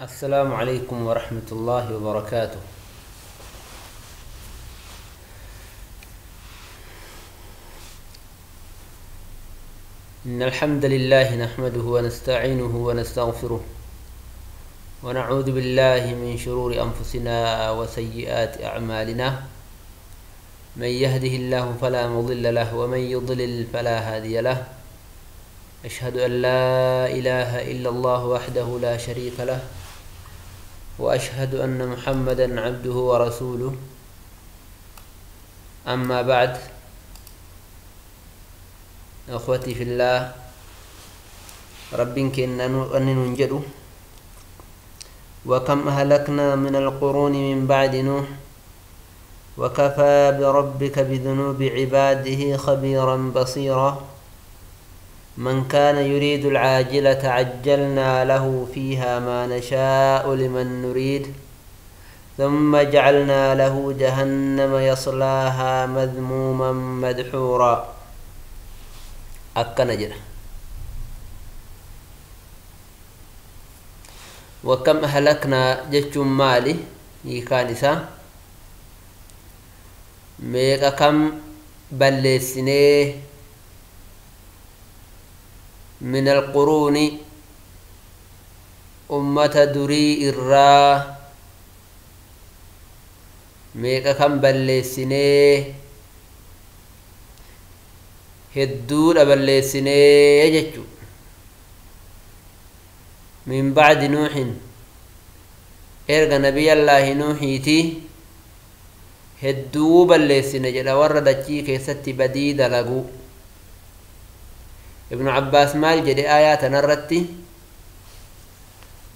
السلام عليكم ورحمة الله وبركاته. إن الحمد لله نحمده ونستعينه ونستغفره ونعوذ بالله من شرور أنفسنا وسيئات أعمالنا، من يهده الله فلا مضل له ومن يضلل فلا هادي له. أشهد أن لا إله إلا الله وحده لا شريك له، وأشهد أن محمدا عبده ورسوله. أما بعد، أخوتي في الله، ربك أن ننجده. وكم أهلكنا من القرون من بعد نوح وكفى بربك بذنوب عباده خبيرا بصيرا. من كان يريد العاجلة عجلنا له فيها ما نشاء لمن نريد، ثم جعلنا له جهنم يصلاها مذموما مدحورا. أكن جرا. وكم أهلكنا جتشم مالي يكانسا ميقا كم بلسنيه من القرون أمة دري إرا ميقا كم بلسنيه هدود بلسنيه جتشو من بعد نوح. إرغ نبي الله نوحيتي هدو بلسنه جدا وردتشي كيستي بديد لغو. ابن عباس مال جدي آيات نرتي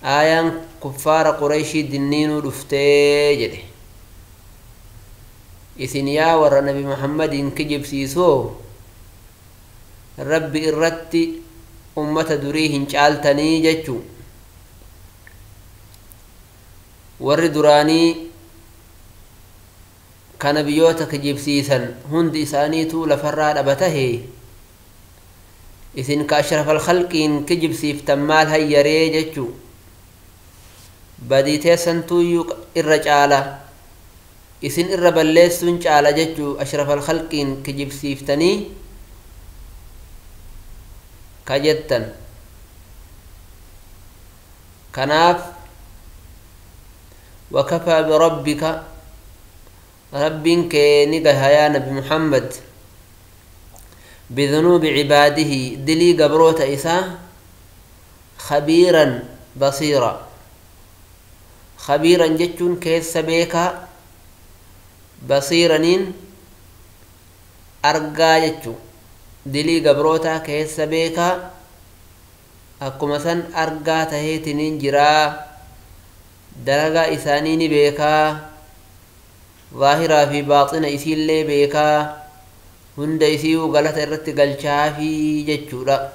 آيان كفار قريشي دنينو دفتي جدي إسن يا ور نبي محمد كجب سيسو ربي إرتي أمة دريهن شالتني جتشو ور دراني كان بيوتك جيب سيسا هند إسانيتو لفراد أبته إذن كأشرف الخلق إن كجب سيف تمال هيري جتشو بديتي سنتو إرجالة إذن إربليسون جالة جتشو أشرف الخلق إن كجب سيف تني كجتن كناف. وكفى بربك ربك نجها يا نبي محمد بذنوب عباده دلي قبروت إساء خبيرا بصيرا. خبيرا جتشون كيس بيكا بصيرا أرقا جتشو دلي قبروتا كيس بيكا أكو مثلا أرقا تهيتنين جرا دلقا إسانين بيكا ظاهرة في باطن إسيل بيكا هند إسيو غلط الرت قلشافي جتشورا.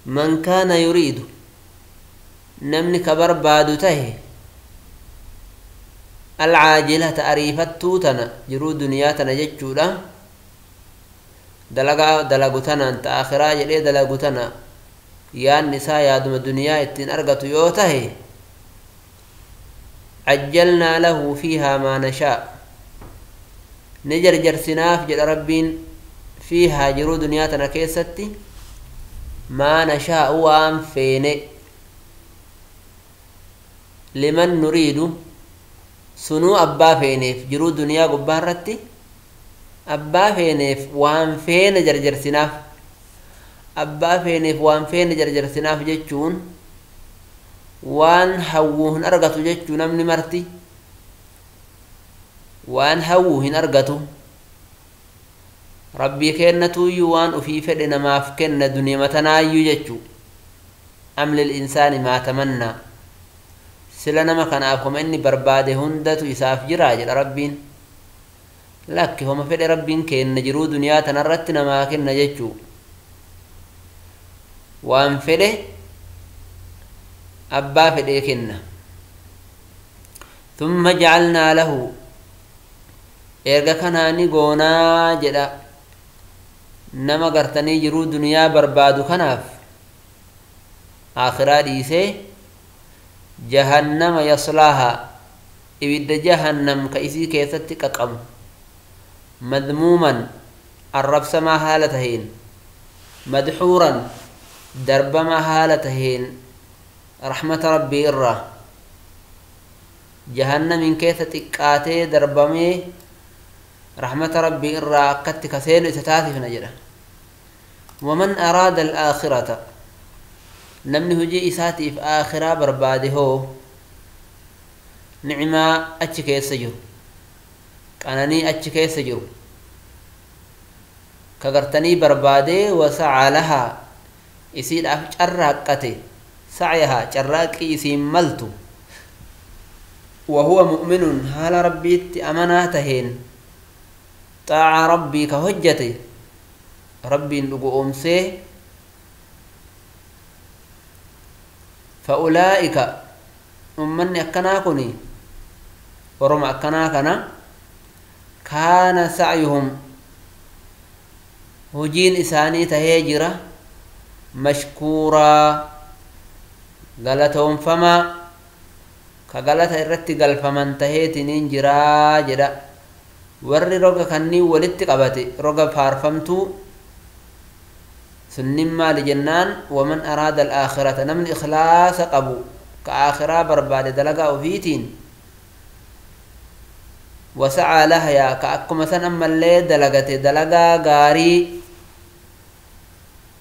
من كان يريد نمني كبر بادو تهي العاجلة أريفت توتنا جرو دنياتنا جتشورا دلقا دلقتنا انت آخرا جلي دلقتنا يا النساء يا دم الدنيا اتن أرقتو يوتهي عجلنا له فيها ما نشاء نجرجر سناف جل ربين فيها جرو دنياتنا كيستي ما نشاء وام فيني لمن نريد سنو أبا فينيف جرو دنيا قبارتي أبا فينيف وام فين جرجر سناف أبا فينيف وام فين جرجر سناف جتشون وان هوهن أرغتو جتشو نمني مرتي وان هوهن أرغتو ربي كأنتو يوان وفي فدنا ما فكنا دنيا متنايو جتشو أم للإنسان ما تمنى سلنا ما كان أفهم إني برباده هندتو إساف جراجل ربين لك هم فد ربين كأن جرو دنيا تنرتنا ما كنا جتشو وان فده أبا فديكنا. ثم جعلنا له إرجع كناني قونا جدا نما قرتني جرو دنيا بربادو كناف آخرا ديسه Jahannama yaslaaha ibidda jahannam ka isii keessatti qaqamu madmuuman arrabsamaa haala taheen madxuuran darbamaa haala taheen raxmata rabbii irraa jahannamin keessa xiqqaatee darbamee raxmata rabbii irraa akkatti kaseenu isa taasifna jedha. Waman araada alaakhirata namni hujii isaatiif aakhiraa barbaade hoo nicmaa achi keessa jiru qananii achi keessa jiru ka gartanii barbaadee wasacaa lahaa isiidhaaf carraaqqate sacyahaa carraaqqii isiin maltu wahuwa mu'minun haala rabbiitti amanaa taheen xaacaa rabbii ka hojjate rabbiin dhugu oomsee fa'ulaa'ika ummanni akkanaa kuni oroma akkanaa kana kaana sacyuhum hojiin isaanii tahee jira mashkuuraa galatoonfamaa ka galata irratti galfaman taheetiniin jiraa jedha. Warri roga kanniin walitti qabate roga faarfamtuu sunnin maali jennaan waman araada alaakhirata namni ikhlaasa qabu ka aakhiraa barbaade dalagaa ofiitiin wasacaa lahayaa ka akkuma san ammallee dalagate dalagaa gaarii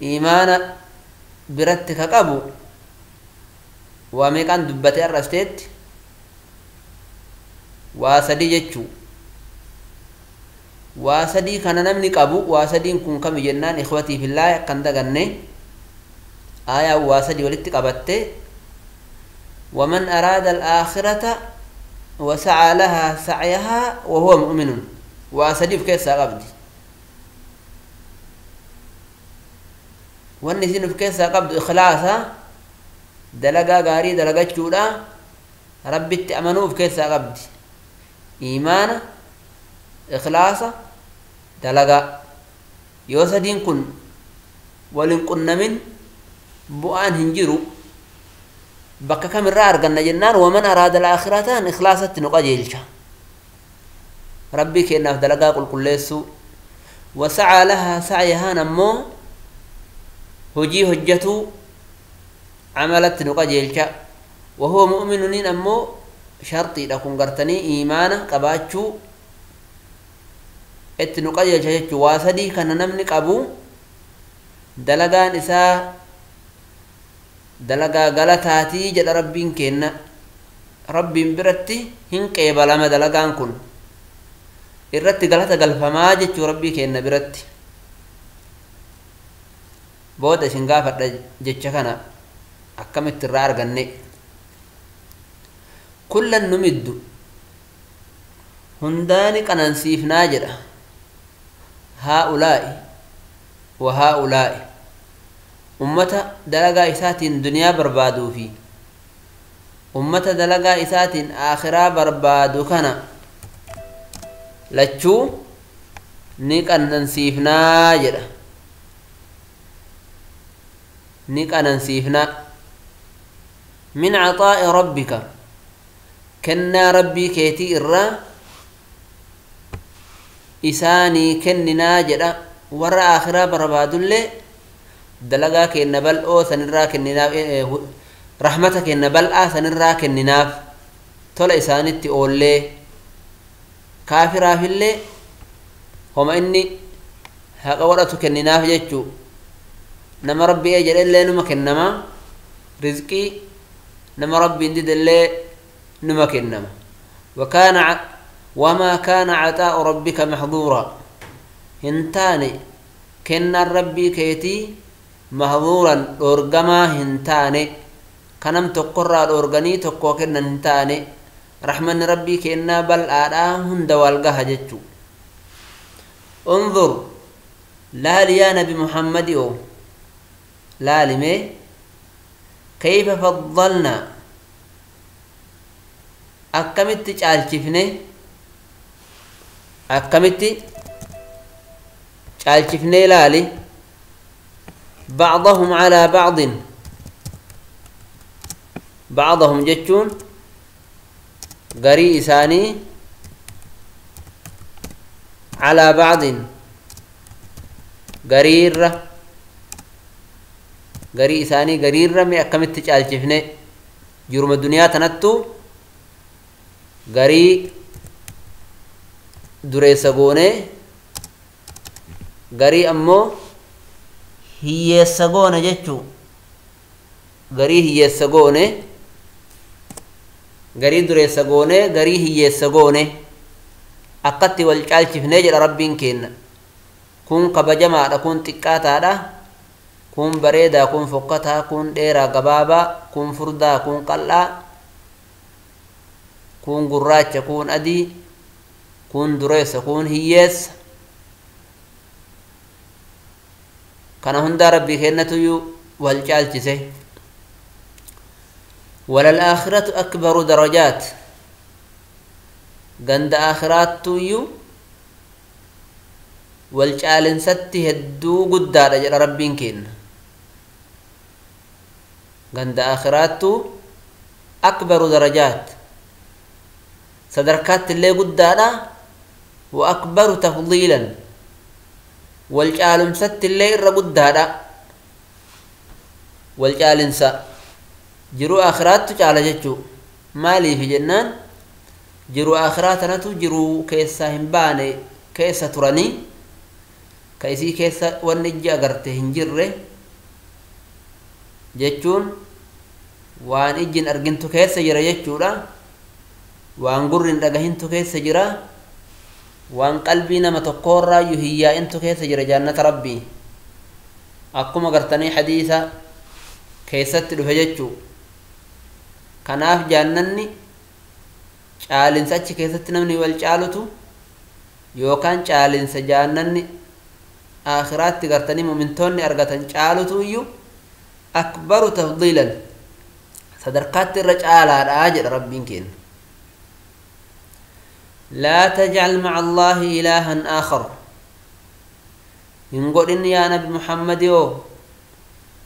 iimaana biratti ka qabu waa meeqaan dubbate arrasteetti waa sadii jechuu waa sadii kana namni qabu waa sadiin kun kami jennaan ikhwatii fillaahi akkan daganne aayaa waa sadii walitti qabatte waman araada alaakhirata wasacaa lahaa sacyahaa wahuwa mu'minun waa sadii of keessaa qabdi wanni isin of keessaa qabdu ikhlaasa dalagaa gaarii dalagachuudha rabbitti amanuu of keessaa qabdi iimaana ikhlaasa dalagaa yoo sadiin kun walin qunnamin bu'aan hin jiru bakka kamirraa arganna jennaan waman araada alaakhirataan ikhlaasatti nu qajeelcha rabbii kennaaf dalagaa qulqulleessuu wasacaa lahaa sacyahaan ammoo hojii hojjatuu camalatti nu qajeelcha wahuwa mu'minuniin ammoo sharxiidha kun gartanii iimaana qabaachuu itti nu qajeelcha jechuu waa sadii kana namni qabu dalagaan isaa dalagaa galataatii jedha rabbiin kenna rabbiin biratti hin qeebalama dalagaan kun irratti galata galfamaa jechuu rabbii kenna biratti booda isin gaafadha jecha kana akkamitti irraa arganne kullan numiddu hundaani qanansiifnaa jedha haa'ulaa'i wa haa'ulaa'i ummata dalagaa isaatiin duniyaa barbaaduu fi ummata dalagaa isaatiin aakhiraa barbaadu kana lachuu ni qanansiifnaa jedha ni qanansiifnaa min caxaa'i rabbika kennaa rabbii keetii irraa isaanii kenninaa jedha warra aakhiraa barbaadullee dalagaa kenna bal'oo sanirraa kenninaaf rahmata kenna bal'aa sanirraa kenninaaf tola isaanitti oollee kaafiraafillee homa inni haqa godhatu kenninaaf jechuu nama rabbi ee jedhellee numa kennama rizqii nama rabbiin didellee numa kennama wakaana wamaa kaana caxaa'u rabbika maxduura hin taane kennaan rabbii keetii mahduuran dhoorgamaa hin taane kanam tokkorraa dhoorganii tokkoo kennan hin taane raxmanni rabbii kennaa bal'aadhaa hunda wal gaha jechuu unzur laali yaa nabi muhammadi o laalime kayfa faddalnaa akkamitti caalchifne akkamitti caalchifnee laali bacdahum calaa bacdin Bacdahum jechuun garii isaanii calaa bacdin gariirra, garii isaanii gariirra mee akkamitti caalchifne? Jiruma duniyaa tanattu garii dureessa goone, garii ammoo hiyyeessa goone jechuu. Garii hiyyeessa goone, garii dureessa goone, garii hiyyeessa goone, akkatti wal caalchifne jedha Rabbiin kenna. Kun kabajamaadha, kun xiqqaataadha, kun bareedaa, kun fokkataa, kun dheeraa gabaabaa, kun furdaa, kun qal'aa, kun gurraacha, kun adii, kun dureessa, kun hiyyeessa. Kana hundaa Rabbii kennatuyyuu wal caalchise. وللآخرة أكبر درجات، ganda aakhiraattuyyuu wal caalinsatti hedduu guddaadha jedha Rabbiin kenna. Ganda aakhiraattu akbaru darajaat, sadarkaatti illee guddaadha. Wa akbaru tafdiilan, wal caalumsatti illee irra guddaadha. Wal caalinsa jiruu aakhiraattu caala jechuu. Maaliif jennaan, jiruu aakhiraa tanatu jiruu keessaa hin baane keessa turanii, ka isii keessa wanni ijji agarte hin jirre jechuun, waan ijji hin argintu keessa jira jechuudha, waan gurri hin dhagahintu keessa jira, waan qalbii nama tokkoorraayyuu hin yaa'intu keessa jira jannata Rabbii, akkuma gartanii hadiisa keessatti dhufe jechuu. Kanaaf jaannanni caalinsa achi keessatti namni wal caalutu, yookaan caalinsa jaannanni aakhiraatti gartanii mumintoonni argatan caalutu iyyuu akbaru tafdiilan, sadarkaatti irra caalaadha jedha Rabbiin kenna. Laa tajcal maca Allaahi ilaahan aakhar, hin godhin yaa Nabi Muhammad yoo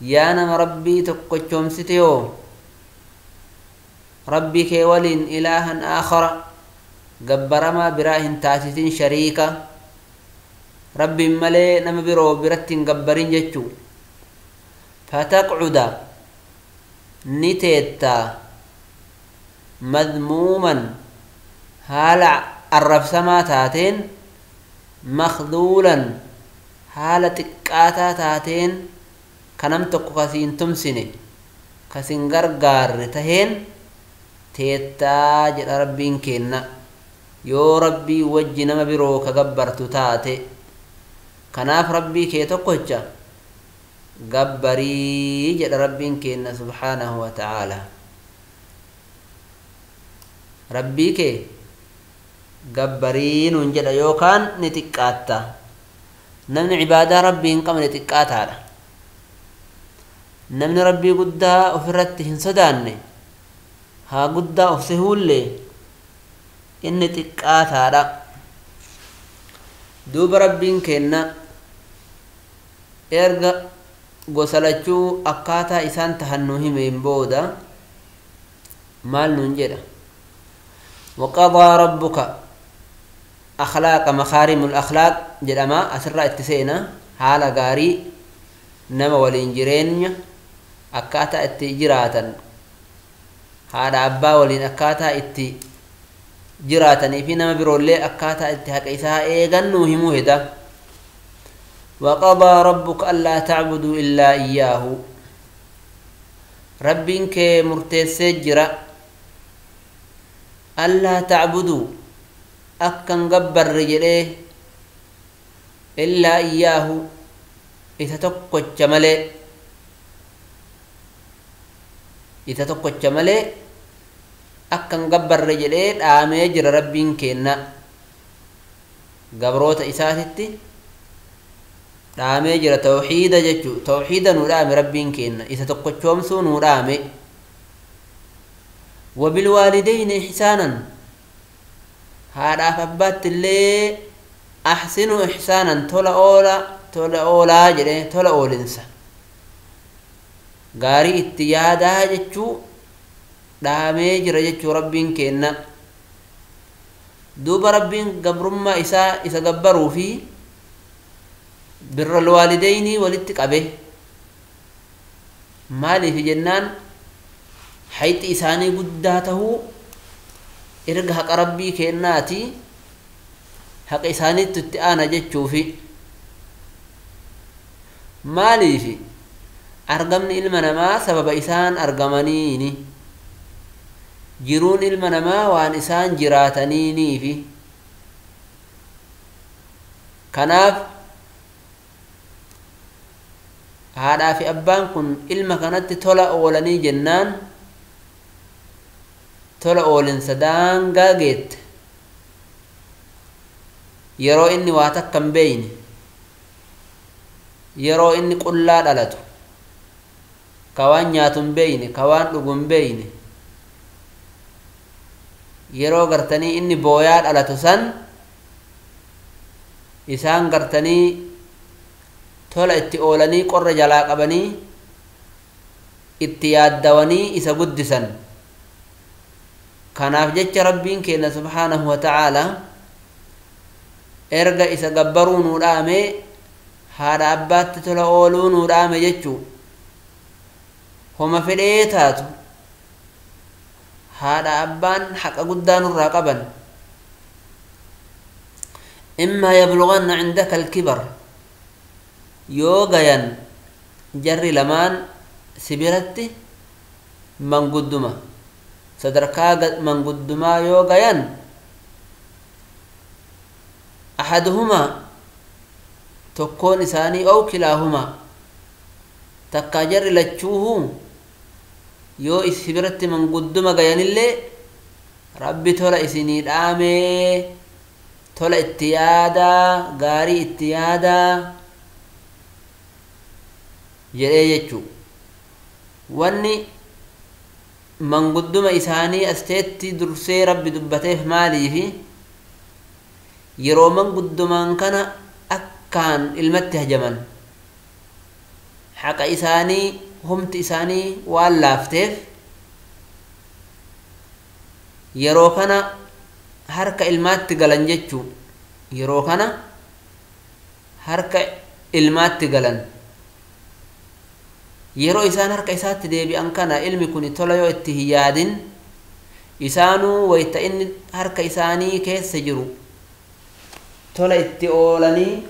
yaa nama Rabbii tokkochoomsite yoo Rabbii kee waliin ilaahan aakhara, gabbaramaa biraa hin taasisin, shariika Rabbiin malee nama biroo biratti hin gabbarin jechuu. Fataqcuda, ni teettaa, madmuuman, haala arrabsamaa taateen, makduulan, haala xiqqaataa taateen, kanam tokko kasiin tumsine kasin gargaarre taheen teettaa jedha Rabbiin kenna, yoo Rabbii wajji nama biroo ka gabbartu taate. Kanaaf Rabbii kee tokkocha gabbarii jedha Rabbiin kenna subhaanahu wa ta'aalaa. Rabbii kee gabbarii nuun jedha, yookaan ni xiqqaatta. Namni cibaadaa Rabbii hin qabne xiqqaataadha. Namni Rabbii guddaa ofirratti hin sodaanne, haa guddaa of sehuullee, inni xiqqaataadha. Duuba Rabbiin kenna erga gosa lachuu akkaataa isaan tahan nu himeen booda maal nuun jedha? وقضى ربك، أخلاق، مخارم الأخلاق jedhama asirraa itti seena. Haala gaarii nama waliin jireenya akkaataa itti jiraatan, haadha abbaa waliin akkaataa itti jiraatanii fi nama biroollee akkaataa itti haqa isaa eegan nuu himuu heda. وقضى ربك ألا تعبدوا إلا إياه، ربين كي مرتسي جرا ألا تعبدوا أكن قبر رجليه إلا إياه، إذا تقوش ملي، إذا تقوش ملي أكن قبر رجليه آمي جرا ربين كينا قبروت إساتتي dhaamee jira. Tawxiida jechuu, tawxiida nuu dhaame Rabbiin kenna, isa tokkochoomsuu nuu dhaame. Wabilwaalidayni ixsaanan, haadhaaf abbaatti illee axsinuu ixsaanan, tola oola, tola oolaa jedhe, tola oolinsa gaarii itti yaadaa jechuu. Dhaamee jira jechuu Rabbiin kenna. Duuba Rabbiin gabrummaa isaa isa gabbaruu fi birral waalideynii walitti qabe. Maaliif jennaan hayxi isaanii guddaa tahuu erga haqa Rabbii kennaati haqa isaaniitti itti aana jechuufi. Maaliif argamni ilma namaa sababa isaan argamaniini, jiruun ilma namaa waan isaan jiraataniiniifi. Kanaaf haadhaa fi abbaan kun ilma kanatti tola oolanii jennaan tola oolinsa daangaa geette. Yeroo inni waa takka hin beeyne, yeroo inni qullaa dhalatu, ka waan nyaatu hin beeyne, ka waan dhugu hin beeyne, yeroo gartanii inni booyaa dhalatu san isaan gartanii tola itti oolanii qorra jalaa qabanii itti yaaddawanii isa guddisan. Kanaaf jecha Rabbiin keenya subhaanahu wa ta'aalaa erga isa gabbaruu nuu dhaame haadha abbaatti tola ooluu nuu dhaame jechuu. Homa fedhee taatu haadha abbaan haqa guddaa nurraa qaban. Immaa yablughanna cindaka alkibar, yoo gayan jarri lamaan si biratti mangudduma, sadarkaa manguddumaa yoo gayan, ahaduhumaa tokkoon isaanii ow kilaahumaa takkaa jarri lachuuhuu yoo si biratti mangudduma gayanillee Rabbi tola isinii dhaamee tola itti yaadaa gaarii itti yaadaa jedhee jechuu. Wanni mangudduma isaanii asteetti dursee Rabbi dubbateef maaliifi yeroo manguddumaan kana akkaan ilmatti hajaman haqa isaanii humti isaanii waan laafteef yeroo kana harka ilmaatti galan jechuu. Yeroo kana harka ilmaatti galan. Yeroo isaan harka isaatti deebi'an kana ilmi kun tola yoo itti hin yaadin isaanuu wayta inni harka isaanii keessa jiru tola itti oolanii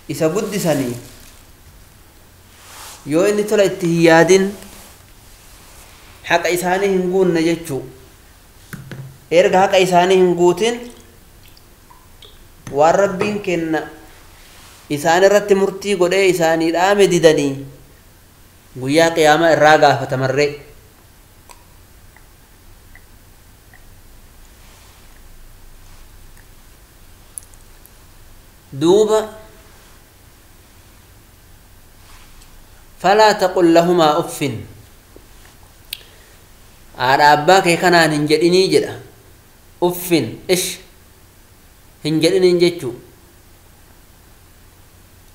isa guddisanii yoo inni tola itti hin yaadin haqa isaanii hin guunne jechuu. Erga haqa isaanii hin guutin waan Rabbiin kenna isaan irratti murtii godhee isaanii dhaame didanii guyyaa qiyaamaa irraa gaafatamarree. Duuba falaa taqul lahumaa uffin, haadha abbaa kee kanaan hin jedhinii jedha. Uffin ish hin jedhiniin jechuu.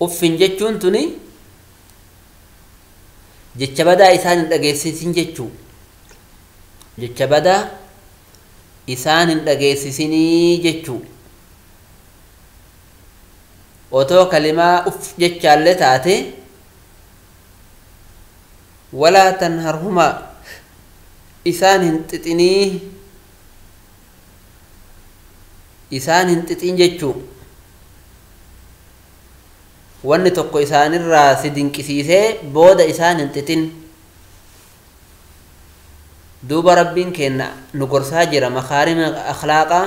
Uffin jechuun tuni jecha badaa isaan hin dhageessisin jechuu. Jecha badaa isaan hin dhageessisinii jechuu. Otoo kalimaa uff jechaallee taate walaa tanharhumaa isaan hin xixinii, isaan hin xixin jechuu. Wanni tokko isaanirraa si dinqisiisee booda isaan hin xixin. Duuba Rabbiin kenna nu gorsaa jira makaarima akhlaaqaa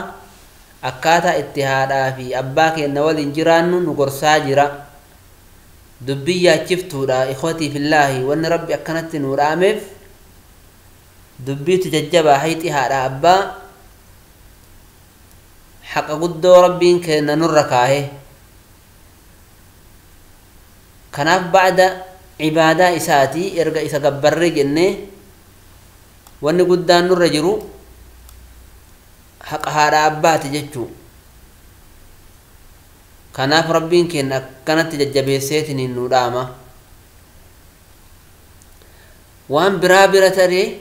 akkaataa itti haadhaa fi abbaa kenna waliin jiraannu nu gorsaa jira. Dubbii yaachiftuudha ikhwatii fillaahi. Wanni Rabbi akkanatti nu dhaameef dubbiitu jajjabaa hayxi haadha abbaa haqa guddoo Rabbiin kenna nurra kaahe. Kanaaf ba'da cibaadaa isaatii erga isa gabbarree jennee wanni guddaan nurra jiru haqa haadha abbaati jechuu. Kanaaf Rabbiin kenna akkanatti jajjabeesseetiin nu dhaama. Waan biraa bira taree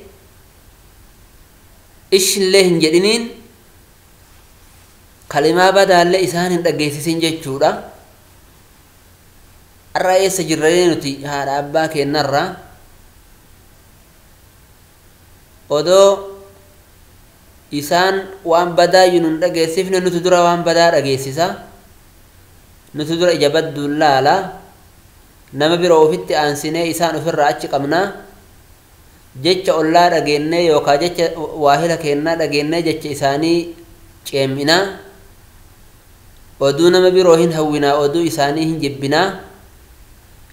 Ishillee hin jedhiniin, kalimaa badaallee isaan hin dhageessisin jechuudha. Har'a eessa jirree nuti haadha abbaa keenyarraa? Odoo isaan waan badaa iyyuu nun dhageessifne, nuti dura waan badaa dhageessisa, nuti dura ija badduun laala, nama bira ofitti aansinee isaan ofirraa achi qabnaa. Jecha ollaa dhageennee yookaan jecha waahila keennaa dhageennee jecha isaanii ceem'inaa. Oduu nama biroo hin hawwinaa, oduu isaanii hin jibbinaa.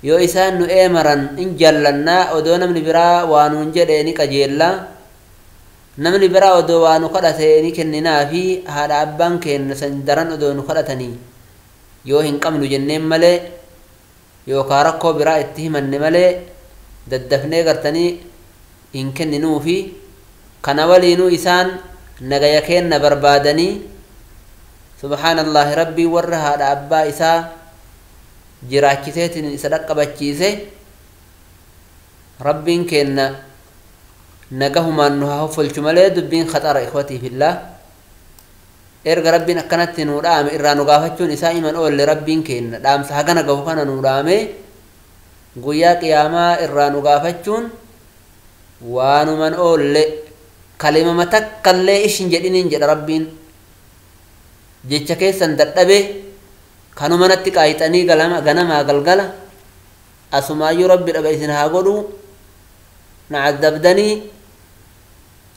Yoo isaan nu eemaran hin jallannaa, odoo namni biraa waa nuun jedhee ni qajeellaa, namni biraa odoo waa nu kadhate ni kenninaa fi haadha abbaan keenya san daran odoo nu kadhatanii yoo hin qabnu jenneen malee yookaan rakkoo biraa itti himanne malee daddafnee gartanii hin kenninuufi. Kana waliinuu isaan nagaya keenna barbaadanii. Subhaanallaahi, Rabbii warra haadha abbaa isaa jiraachiseetiin isa dhaqqabachiise, Rabbiin keenna nagahumaan nu haa hoffolchu malee dubbiin khaxara. Ikhwatii fillah, erga Rabbiin akkanatti nuu dhaame, irraa nu gaafachuun isaa iman oolle. Rabbiin keenna dhaamsa hagana gahu kana nuu dhaame, guyyaa qiyaamaa irraa nu gaafachuun waanuman oolle. Kalimama takkallee ishin jedhiniin jedha Rabbiin. Jecha keessan dadhabe, kanuma natti qaayixanii ganamaa galgala, asumaayyuu Rabbi dhaba isin haa godhu, na caddabdanii,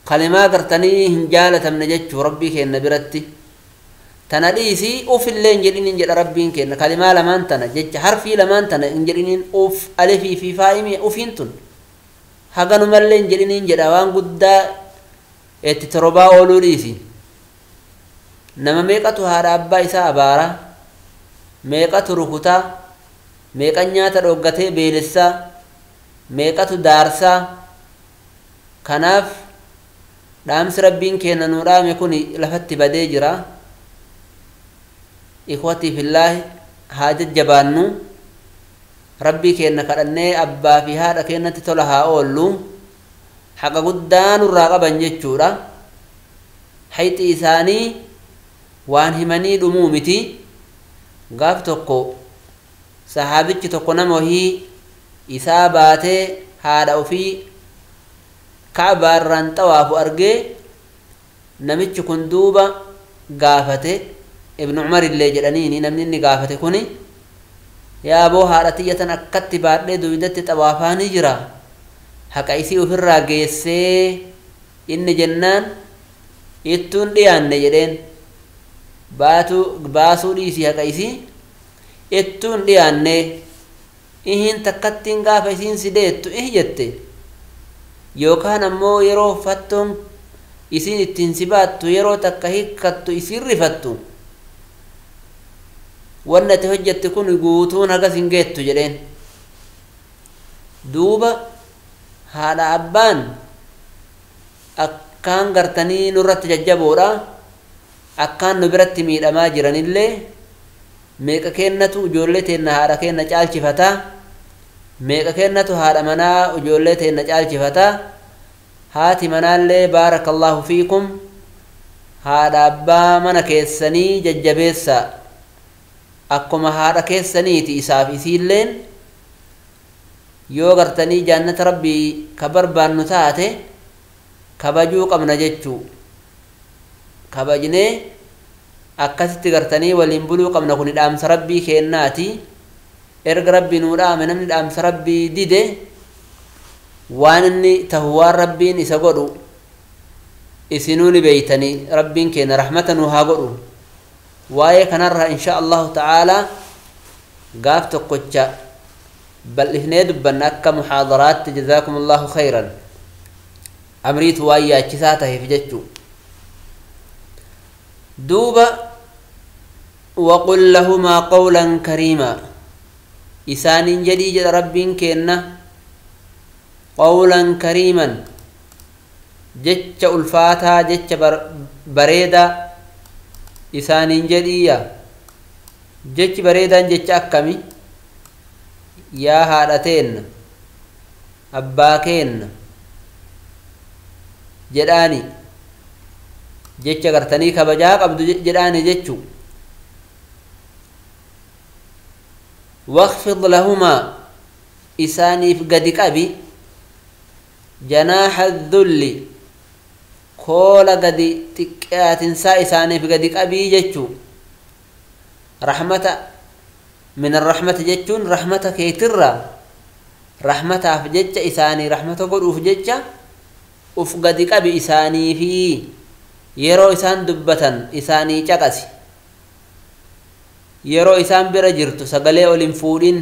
kalimaa gartanii hin jaalatamne jechuu Rabbii keenna biratti. Tana dhiisii, uf illee hin jedhiniin jedha Rabbiin keenna. Kalimaa lamaan tana, jecha harfii lamaan tana hin jedhiniin. Uf, alifii fi faa'imii, ufiin tun haganumallee hin jedhiniin jedha. Waan guddaa itti torobaa ooluu dhiisi. Nama meeqatu haadha abbaa isaa abaara, meeqatu rukutaa, meeqan nyaata dhoggatee beelessaa, meeqatu daarsaa? Kanaaf dhaamsi Rabbiin keenya nuu dhaame kun lafatti badee jira. Ikhwatii fillaahi, haa jajjabaannu, Rabbii keenya kadhannee abbaa fi haadha keenyatti tola haa oollu. Haqa guddaa nurraa qaban jechuudha. Hayxi isaanii waan himanii dhumuu miti. Gaaf tokko sahaabichi tokko nama wahii isaa baatee haadha ofii Ka'baarraan xawaafu argee, namichi kun duuba gaafate. Ibnu Umar illee jedhaniini. Namni inni gaafate kuni, "Yaa boo, haadha tiyya tan akkatti baadhee duydatti xawaafaanii jira, haqa isii ofirraa geessee?" Inni jennaan, "Ittuun dhiyaanne," jedheen. Baatu baasuu dhiisii, haqa isii ittuun dhiyaanne. Ihin takkattiin gaafa isiin si deettu ih jette, yookaan ammoo yeroo fattoon isiin ittiin si baattu yeroo takka hikkattu isiin rifattu, wanni ati hojjette kun guutuun hagas hin geettu jedheen. Duuba haadha abbaan akkaan gartanii nurratti jajjaboodha, akkaan nu biratti miidhamaa jiranillee. Meeqa kennatu ijoollee teenna haadha keenna caalchifataa? Meeqa kennatu haadha manaa ijoollee teenna caalchifataa? Haati manaallee, baarakallaahu fiikum, haadha abbaa mana keessanii jajjabeessaa. Akkuma haadha keessaniiti isaaf isiilleen. Yoo gartanii jaannata Rabbii ka barbaannu taate, kabajuu qabna jechuu. Kabajnee akkasitti gartanii waliin buluu qabna. Kun dhaamsa Rabbii kennaati. Erga Rabbii nuu dhaame, namni dhaamsa Rabbii dide waan inni tahu, waan Rabbiin isa godhu isinuu ni beeytanii. Rabbiin keenya rahmata nuu haa godhu. Waa'ee kanarraa insha Allahu ta'aalaa gaaf tokkocha bal'ifnee dubbanna akka muxaadaraatti. Jazaakum Allahu khayran. Amriitu waan yaachisaa taheef jechuu. Duuba, "Waqul lahumaa qawlan kariimaa," isaaniin jedhii jedha Rabbiin keenna. Qawlan kariiman, jecha ulfaataa, jecha bareedaa isaaniin jedhiiya. Jechi bareedaan jecha akkami? Yaa haadha teenna, abbaa keenna jedhaani. Jecha gartanii kabajaa qabdu jedhaani jechuu. Waqfid lahumaa isaaniif gadi qabi janaaxa dhulli koola gadi xiqqaatinsaa isaaniif gadi qabii jechuu. Rahmata min arrahmati jechuun rahmata keetirraa rahmataaf jecha isaanii rahmata godhuuf jecha uf gadi qabi isaanii fi yeroo isaan dubbatan isaanii caqasi. Yeroo isaan bira jirtu sagalee ol hin fuudhin.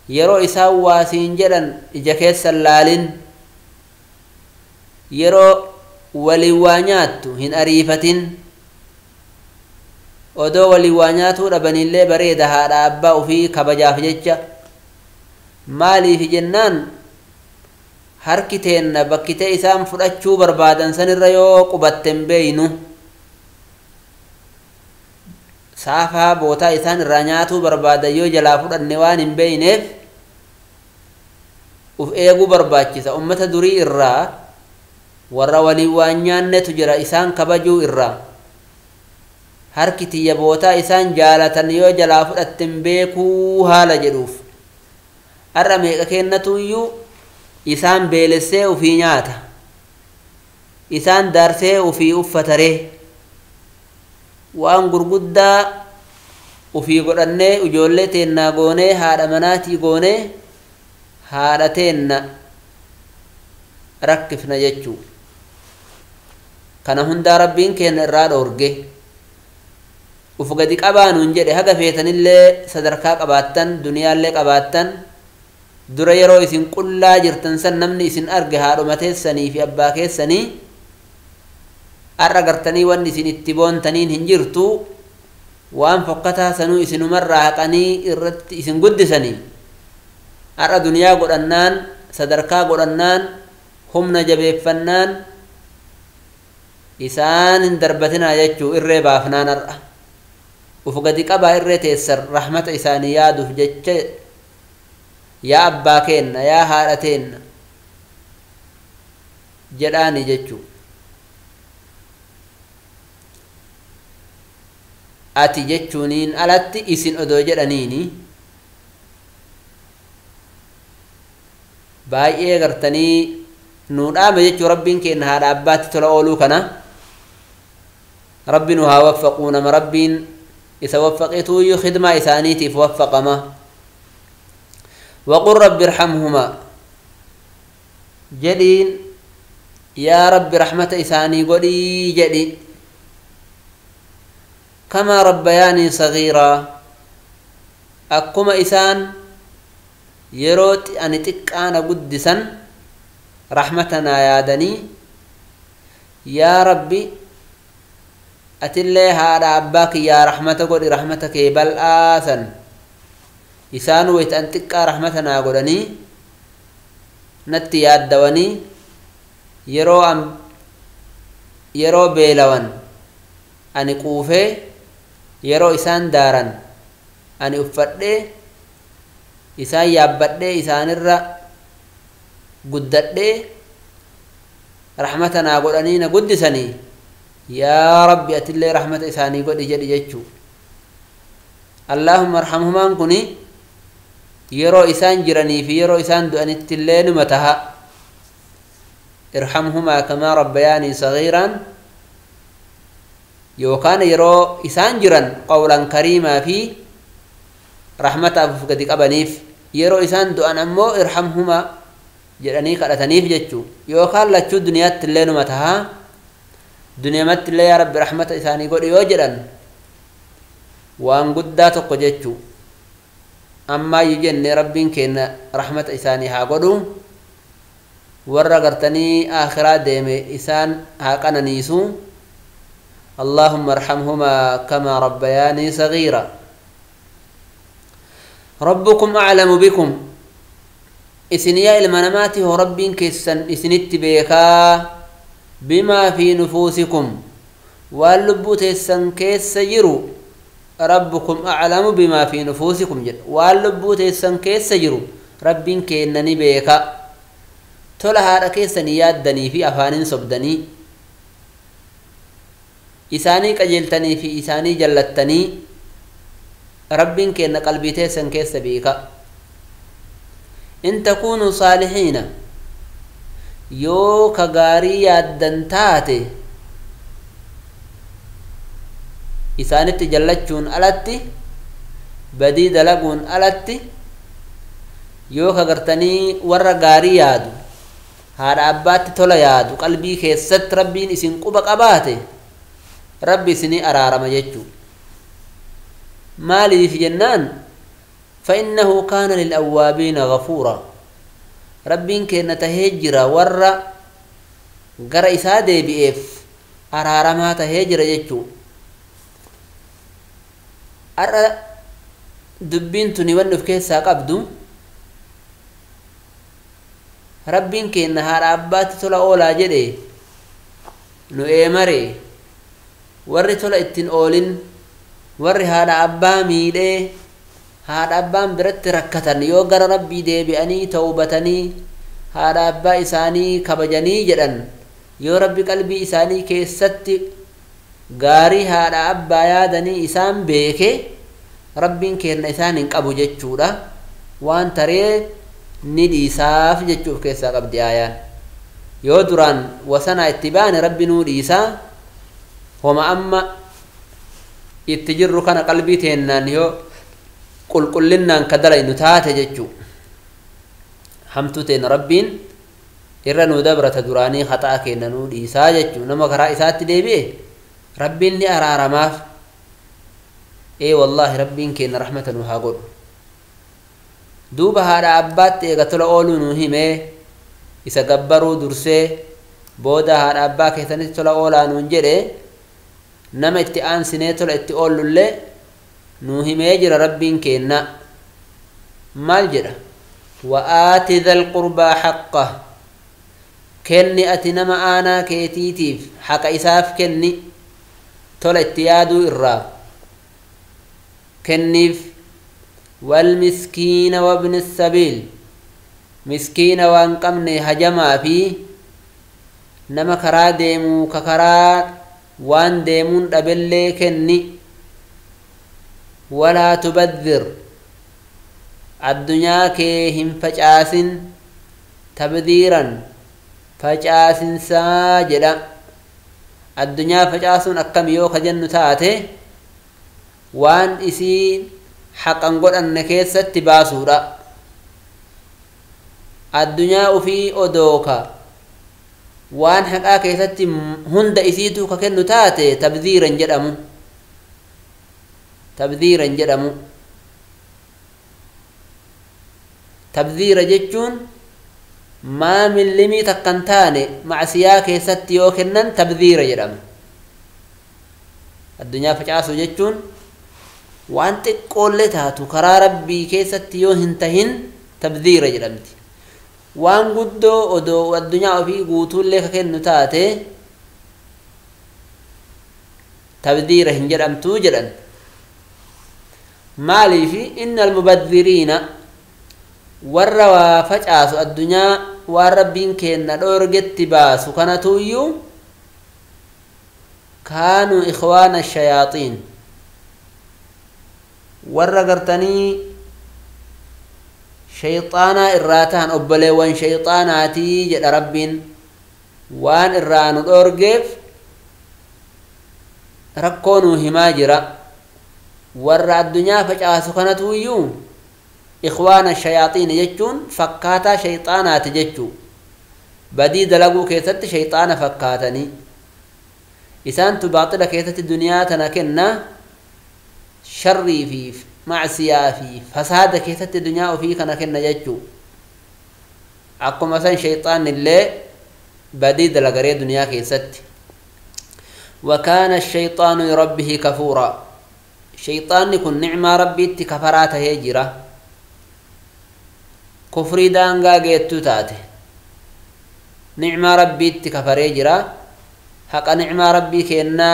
Yeroo isaan waasiin jedhan ija keessan laalin. Yeroo waliin waa nyaattu hin ariifatin. Odoo waliin waa nyaatuu dhabanillee bareeda haadha abbaa ofii kabajaaf jecha. Maaliif jennaan harki teenna bakkitee isaan fudhachuu barbaadan sanirra yoo qubatte hin beeynu. Saafaa bootaa isaan irraa nyaatuu barbaadan yoo jalaa fudhanne waan hin beeyneef uf eeguu barbaachisa. Ummata durii irraa warra waliin waan nyaannetu jira isaan kabajuu irraa. Harki tiyya bootaa isaan jaalatan yoo jalaa fudhatte hin beekuu haala jedhuuf. Har'a meeqa kennatuyyuu isaan beelessee ufii nyaata. Isaan daarsee ufii uffataree. Waan gurguddaa ufii godhannee ijoollee teennaa goonee haadha manaatii goonee haadha teenna rakkifna jechuu. Kana hundaa rabbiin keenya irraa dhoorge. Uf gadi qabaa nuun jedhe haga feetanillee sadarkaa qabaattan duniyaallee qabaattan dura yeroo isin qullaa jirtan san namni isin arge haadhuma teessanii fi abbaa keessanii har'a gartanii wanni isin itti boontaniin hin jirtu waan fokkataa sanuu isinumarraa haqanii irratti isin guddisanii har'a duniyaa godhannaan sadarkaa godhannaan humna jabeeffannaan isaan hin darbatinaa jechuu irree baafnaan har'a uf gadi qabaa irree teessan rahmata isaanii yaaduuf jecha yaa abbaa keenna yaa haadha teenna jedhaani jechuu. Ati jechuuniin alatti isin odoo jedhaniini baay'ee gartanii nuu dhaame jechuu rabbiin keenna haadha abbaatti tola ooluu kana rabbi nu haa waffaquu nama rabbiin isa waffaqetuuyyuu khidmaa isaaniitiif waffaqama. Waqul rabbi irhamhumaa jedhiin yaa rabbi rahmata isaanii godhii jedhi. Kamaa rabbayaanii sagiiraa akkuma isaan yeroo ani xiqqaana guddisan rahmata naa yaadanii yaa rabbi atillee haadha abbaa kiyyaa rahmata godhi rahmata kee bal'aasan isaan wayta an xiqqaa rahmata naa godhanii natti yaaddawanii yeroo beelawan ani quufee yeroo isaan daaran ani uffadhee isaan yaabbadhee isaanirra guddadhee rahmata naa godhanii na guddisanii yaa rabbi atillee rahmata isaanii godhi jedhi jechuu. Allaahumma arhamhumaan kuni yeroo isaan jiranii fi yeroo isaan du'anitti illee numa taha. Irhamhumaa kamaa rabbayaanii sagiiraan yookaan yeroo isaan jiran qawlan kariimaa fi rahmataaf uf gadi qabaniif yeroo isaan du'an ammoo irhamhumaa jedhanii kadhataniif jechuu. Yookaan lachuu duniyaatti illee numa taha. Duniyamatti illee yaa rabbi rahmata isaanii godhi yoo jedhan waan guddaa tokko jechuu. Ammaayyuu jennee rabbiin keenya rahmata isaanii haa godhu warra gartanii aakhiraa deeme isaan haa qananiisu. Allaahumma arhamhumaa kamaa rabbayaanii sagiira. Rabbukum aclamu bikum isin yaa ilma namaati hoo rabbiin keessan isinitti beekaa bimaa fi nufuusikum waan lubbuu teessan keessa jiru rabbukum aclamu bimaa fi nufuusikum jedha. Waan lubbuu teessan keessa jiru rabbiin keenna ni beeka. Tola haadha keessanii yaaddanii fi afaaniin sobdanii Isaanii qajeeltanii fi isaanii jallattanii rabbiin keenna qalbii teessan keessa beeka. In takuunuu saalihiina, yoo ka gaarii yaaddan taate isaanitti jallachuun alatti, badii dalaguun alatti, yoo ka gartanii warra gaarii yaadu, haadha abbaatti tola yaadu, qalbii keessatti rabbiin isin quba qabaate, rabbi isinii araarama jechuu. Maaliif jennaan, فإنه كان للأوابين غفورا. ربين كأن تهجر ور غر إسادة بإف أرارما تهجر جتشو. أرى دبين تنيوان في كيسا قبدو ربين كأن هارابات تلا أولا جدي نو إيمري ور تلا إتين أولين ور هذا أبا ميلي haadha abbaan biratti rakkatan yoo gara rabbii deebi'anii tawbatanii haadha abbaa isaanii kabajanii jedhan, yoo rabbi qalbii isaanii keessatti gaarii haadha abbaa yaadanii isaan beeke, rabbiin kenna isaan hin qabu jechuudha. Waan taree ni dhiisaaf jechuuf keessaa qabdi aayaan. Yoo duraan wasanaa itti baane rabbi nuu dhiisaa, homa amma itti jirru kana qalbii teennaan yoo qulqullinnaan ka dalaynu taate jechuu. Hamtuu teena rabbiin irra nuu dabrata, duraanii haxaa kenna nuu dhiisaa jechuu. Nama karaa isaatti deebi'e rabbiin ni araaramaaf. Ee wallaahi rabbiin kenna rahmata nu haa godhu. Duuba haadha abbaatti eega tola ooluu nu himee, isa gabbaruu dursee booda haadha abbaa keessanitti tola oolaa nuun jedhe, nama itti aansinee tola itti oollullee nu himee jira rabbiin kenna. Maal jedha? Wa'aati dhal qurbaa haqqah, kenni ati nama aanaa keetiitiif haqa isaaf kenni, tola itti yaaduu irraa kenniif. Walmiskiina wabni sabiil, miskiina waan qabne hajamaa fi nama karaa deemuu ka karaa waan deemuun dhabellee kenni. Walaa tubadhir, addunyaa kee hin facaasin, tabdiiran facaasinsaa jedha. Addunyaa facaasuun akkam yoo ka jennu taate, waan isii haqan godhanne keessatti baasuudha. Addunyaa ufii odooka waan haqaa keessatti hunda isiitu ka kennu taate tabdiiran jedhamu, tabdiiran jedhamu. Tabdiira jechuun maa millimii takkan taane macsiyaa keessatti yoo kennan tabdiira jedhama. Addunyaa facaasuu jechuun waan xiqqoollee taatu karaa rabbii keessatti yoo hin tahin tabdiira jedhamti. Waan guddoo odoo addunyaa ofii guutuullee ka kennu taate tabdiira hin jedhamtuu jedhan. Maaliifi inna almubadhiriina, warra waa facaasu addunyaa waan rabbiin kenna dhoorgetti baasu kanatuyyuu kaanuu ikhwaana shayaaxiin, warra gartanii shayxaanaa irraa tahan obboleewwan shayxaanaatii jedha rabbiin. Waan irraa nu dhoorgeef rakkoo nuu himaa jira. Warra addunyaa facaasu kanatuyyuu ikhwaana shayaaxiin jechuun fakkaataa shayxaanaati jechuu. Badii dalaguu keessatti shayxaana fakkaatanii isaantu baaxila keessatti duniyaa tana kenna, sharrii fi macsiyaa fi fasaada keessatti duniyaa ofii kana kenna jechuu. Akkuma san shayxaanni illee badii dalagaree duniyaa keessatti. وكان الشيطان لربه كفورا، شيطان كن نعمة ربي كفرات هجرة كفري دانغا جيتو تاتي نعمة ربي كفري جرا حق نعمة ربي كأننا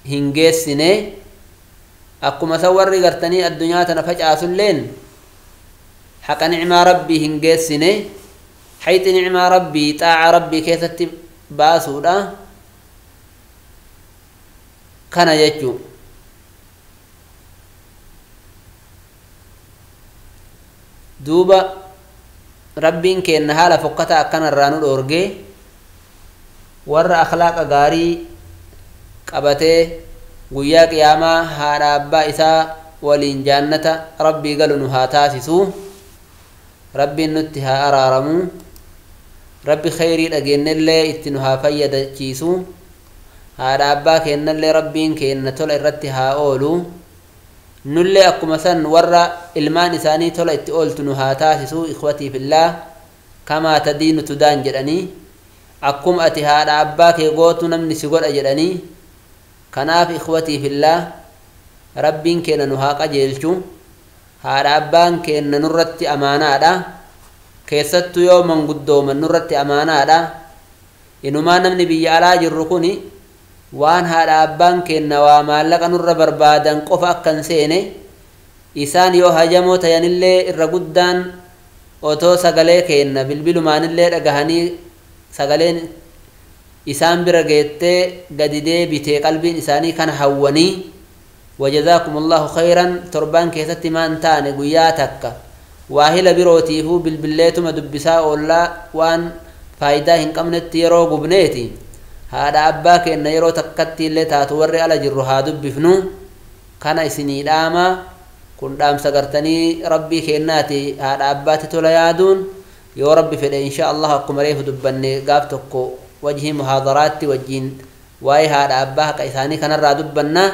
هنجيسني أكما سوري قرتني الدنيا تنفجأ سلين حق نعمة ربي هنجيسني حيث نعمة ربي طاعة ربي كيست باسودا Kana jechuu duuba Rabbiin keenna haala fokkataa akkanarraa nu dhoorgee warra akhlaaqa gaarii qabatee guyyaa qiyaamaa haadha abbaa isaa waliin jaannata Rabbii galu nu haa taasisuu. Rabbiin nutti haa araaramuu. Rabbi khayrii dhageennellee itti nu haa fayyadachiisuu. Haadha abbaa keennallee Rabbiin keenna tola irratti haa oolu. Nullee akkuma san warra ilmaan isaanii tola itti ooltu nu haa taasisuu. Ikhwatii fillaa, kamaa tadiinu tudaan jedhanii, akkuma ati haadha abbaa kee gootu namni si godha jedhanii. Kanaaf ikhwatii fillaa, Rabbiin keenna nu haa qajeelchu. Haadha abbaan keenna nurratti amaanaadha, keessattuu yoo manguddooman nurratti amaanaadha. Inumaa namni biyya alaa jirru kuni waan haadha abbaan keenna waa maallaqa nurra barbaadan qofa akka hin seene, isaan yoo hajamoo tayanillee irra guddaan otoo sagalee keenna bilbilumaanillee dhagahanii sagaleen isaan bira geettee gadi deebitee qalbiin isaanii kana hawwanii. Wajazaakum Allahu khayran. Torbaan keessatti maan taane guyyaa takka waahila birootiifuu bilbilleetuma dubbisaa oollaa waan faayidaa hin qabnetti yeroo gubneeti. Haadha abbaa keenna yeroo takkatti illee taatu warri ala jirru haa dubbifnu. Kana isinii dhaama, kun dhaamsa gartanii Rabbii keennaati. Haadha abbaatti tola yaaduun yoo Rabbi fedhe, insha Allah, akkuma reefu dubbanne gaaf tokko wajhii muhaadaraatti wajjiin waa'ee haadha abbaa haqa isaanii kanarraa dubbanna.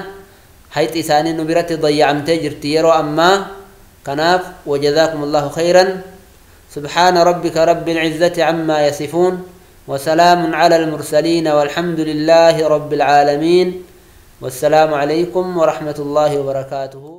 Hayxi isaanii nu biratti dayyacamtee jirti yeroo ammaa kanaaf. Wajazaakum Allahu khayran. سبحان ربك رب العزة عما يصفون، وسلام على المرسلين، والحمد لله رب العالمين، والسلام عليكم ورحمة الله وبركاته.